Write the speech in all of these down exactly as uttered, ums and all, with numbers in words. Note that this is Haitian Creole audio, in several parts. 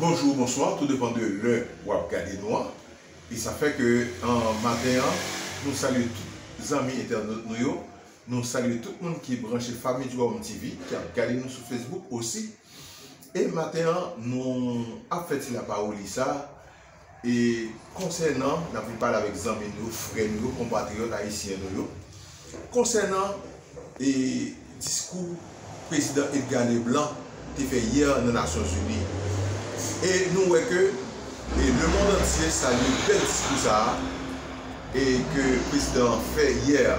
Bonjou, bonswa, tou depann de lè w ap gade nou an. E sa fè ke an maten an, nou salye tout zanmi entènot nou yo, nou salye tout moun ki branche Family du Royaume T V, ki ap gade nou sou Facebook osi. E maten an, nou ap fè ti lapawoli sa, e konsènan, n ap vin pale avèk zanmi nou yo, frè nou yo, konpatriyòt ayisyen nou yo, konsènan e diskou Prezidan Edgar Leblanc te fè yè nan Nasyonzini. E nou wè ke e lemonn antye salye bèl diskou sa a e ke prezidan an fè yè a.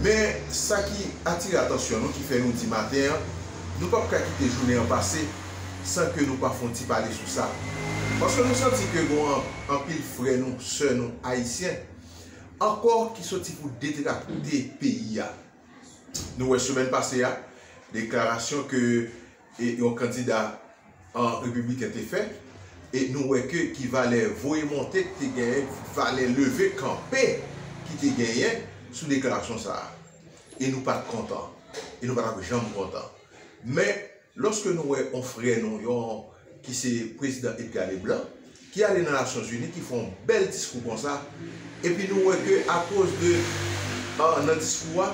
Men sa ki atire atansyon nou, ki fè nou di maten an, nou p ap ka kite jounen an pase san ke nou pa fè yon ti pale sou sa. Paske nou santi ke gen anpil frè nou, sè nou ayisyen ankò ki soti pou detrakte peyi a. Nou wè semèn pase a, deklarasyon ke e, yon kandida an repibliken te fè, e nou wè ke ki valè voye monte ki te genyen, valè leve kanpe ki te genyen sou deklarasyon sa a. E nou pa t kontan. E nou pa t ap janm kontan. Men, lòske nou wè yon frè nou, yon, ki se prezidan Edgar Leblanc, ki ale nan Nasyonzini, ki fè yon bèl diskou konsa, epi nou wè ke akoz de, ah, nan diskou a,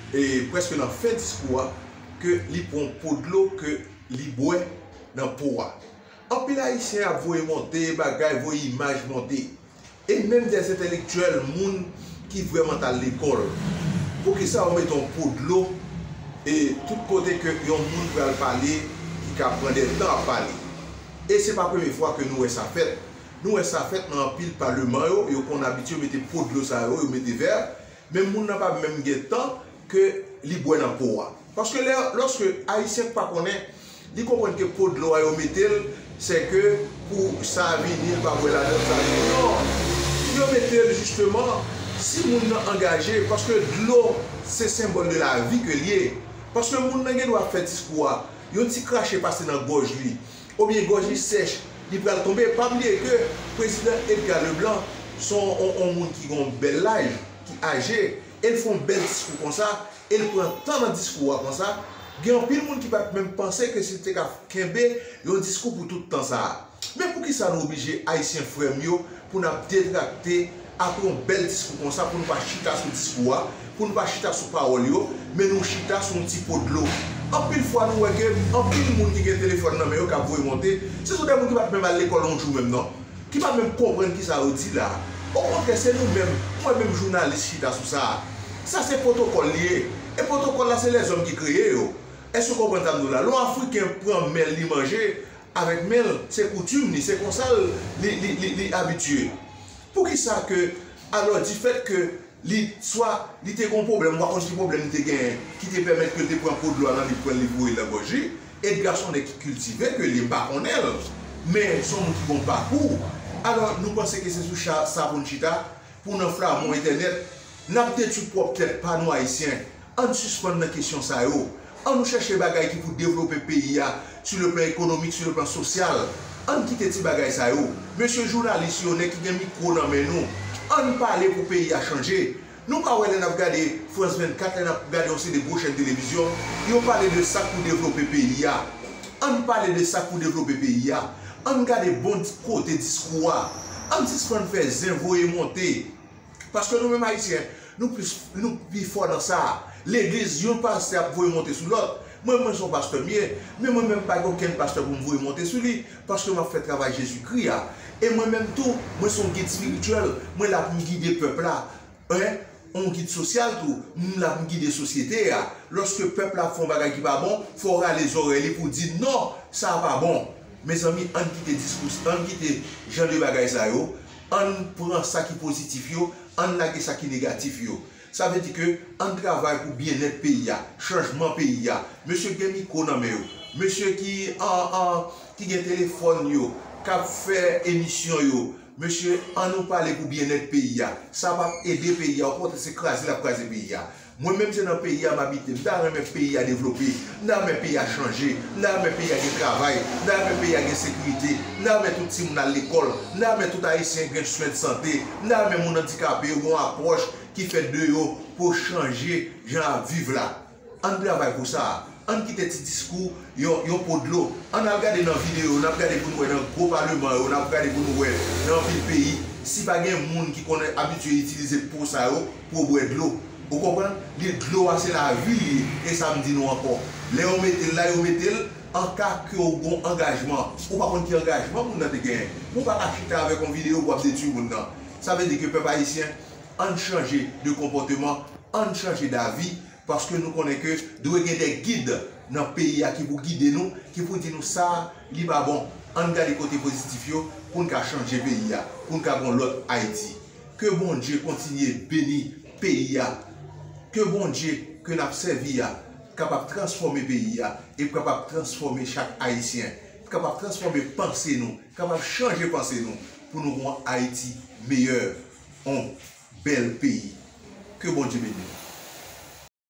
e prèske nan fen diskou a, ke li pran po dlo ke li bwè nan po a. Anpil ayisyen ap voye monte bagay, voye imaj monte. E menm dè entèlektyèl, moun ki vrèman t al lekòl. Poukisa yo mete yon po dlo e tout kote ke yon moun pral pale, ki ka pran de tan ap pale? E se pa premye fwa ke nou wè sa fèt. Nou wè sa fèt nan anpil paleman yo, yo konn abitye mete po dlo sa yo, yo mete vè, men moun nan pa menm gen tan ke li bwè nan po a. Paske lè, lòske ayisyen pa konnen, li konprann ke po dlo a yo mete l, se ke pou sa a vini, l pa bwè ladan l, sa vini. Non! Yo mete l jisteman, si moun nan angaje, paske dlo se senbòl de lavi ke l ye. Paske moun nan gen dwa ap fè diskou a, yon ti krache pase nan gòj li, oubyen gòj li sèch, li pral tonbe. Pa bliye ke prezidan Edgar Leblanc se yon, yon, yon moun ki gen yon bèl laj, ki aje, e l fè yon bèl diskou konsa, e l pran tan nan diskou a konsa. Gen anpil moun ki pa t menm panse ke si l te ka kenbe yon diskou pou tout tan sa a. Men poukisa nou oblije, ayisyen frè m yo, pou n ap detrakte apre yon bèl diskou konsa, pou nou pa chita sou diskou a, pou nou pa chita sou pawòl yo, men nou chita sou yon ti po dlo? Anpil fwa, nou wè ke anpil moun ki gen telefòn nan men yo k ap voye monte, se sou de moun ki pa t menm al lekòl yon jou menm, non, ki pa menm konprann kisa yo di la. Okontrè, se nou menm, mwen menm jounalis chita sou sa a. Sa se pwotokòl li ye. E pwotokòl la, se lèzòm ki kreye yo. Èske w konprann sa m di w la? Lè yon Afriken pran men l, li manje, avèk men l, se koutim li, se konsa l, li, li, li, li abitye. Poukisa ke, alò, difèt ke li, swa li te gen yon pwoblèm, ou pa konn ki pwoblèm li te genyen, ki te pèmèt ke l te pran po dlo a nan li, pran l, li voye l nan gòj li, Edgar se yon nèg ki kiltive, ke li, m pa konnen l, men se yon moun ki gen yon pakou. Alò, nou panse ke se sou cha-, sa pou n chita, pou n anflame yon entènèt? N ap detwi pwòp tèt pa nou, ayisyen. Ann sispann nan kesyon sa yo. Ann nou chèche bagay ki pou devlope peyi a, sou le plan ekonomik, sou le plan sosyal. Ann kite ti bagay sa yo. Mesye jounalis yo, nèg ki gen mikwo nan men nou, ann pale pou peyi a chanje. Nou pa wè lè n ap gade France vennkat, lè n ap gade yon seri de gwo chèn televizyon, yo pale de sa k pou devlope peyi a. Ann pale de sa k pou devlope peyi a. Ann gade bon kote diskou a. Ann sispann fè zen voye monte. Paske nou menm ayisyen, nou plis, nou pi fò nan sa. Legliz, yon pastè ap voye monte sou lòt. Mwen, mwen se yon pastè m ye, men mwen menm pa gen okenn pastè pou m voye monte sou li, paske m ap fè travay Jezikri a. E mwen menm tou, mwen se yon gid espirityèl, mwen la pou m gide pèp la. Hein? Yon gid sosyal tou, m la pou m gide sosyete a. Lòske pèp la ap fè yon bagay ki pa bon, fò w rale zòrèy li pou w di non, sa a pa bon. Mezanmi, ann kite diskou, ann kite jan de bagay sa yo, ann pran sa ki pozitif yo, ann lage sa ki negatif yo. Sa vle di ke ann travay pou byennèt peyi a, chanjman peyi a. Mesye ki gen mikwo nan men yo, mesye ki, an, an, ki gen telefòn yo, k ap fè emisyon yo, mesye, ann nou pale pou byennèt peyi a. Sa p ap ede peyi a, okontrè, se kraze l ap kraze peyi a. Mwen menm, se nan peyi a m abite. M ta renmen peyi a devlope. M ta renmen peyi a chanje. M ta renmen peyi a gen travay. M ta renmen peyi a gen sekirite. M ta renmen tout timoun al lekòl. M ta renmen tout ayisyen gen swen de sante. M ta renmen moun andikape yo gen yon apwòch ki fèt de yo pou yo chanje jan y ap viv la. Ann travay pou sa. Ann kite ti diskou yon, yon po dlo. Ann al gade nan videyo, n ap gade pou n wè nan gwo paleman yo, n ap gade pou n wè nan anpil peyi, si pa gen moun ki konn abitye itilize po sa yo pou yo bwè dlo. Ou konprann? Li dlo a se lavi li ye, e sa m di nou ankò. Lè yo mete l la, yo mete l an ka ke w gon angajman. Ou pa konn ki angajman moun nan te genyen. Ou pa ka chita avèk yon videyo pou w ap detwi moun nan. Sa vle di ke pèp ayisyen, ann chanje de konpòteman, ann chanje davi, paske nou konnen ke dwe gen de gid nan peyi a ki pou gide nou, ki pou di nou sa, li pa bon. Ann gade kote pozitif yo pou n ka chanje peyi a, pou n ka gon lòt Ayiti. Ke Bondye kontinye beni peyi a. Ke Bondye ke n ap sèvi a kapab transfòme peyi a e kapab transfòme chak Ayisyen, kapab transfòme panse nou, kapab chanje panse nou pou nou gon Ayiti meyè, yon bèl peyi. Ke Bondye beni nou.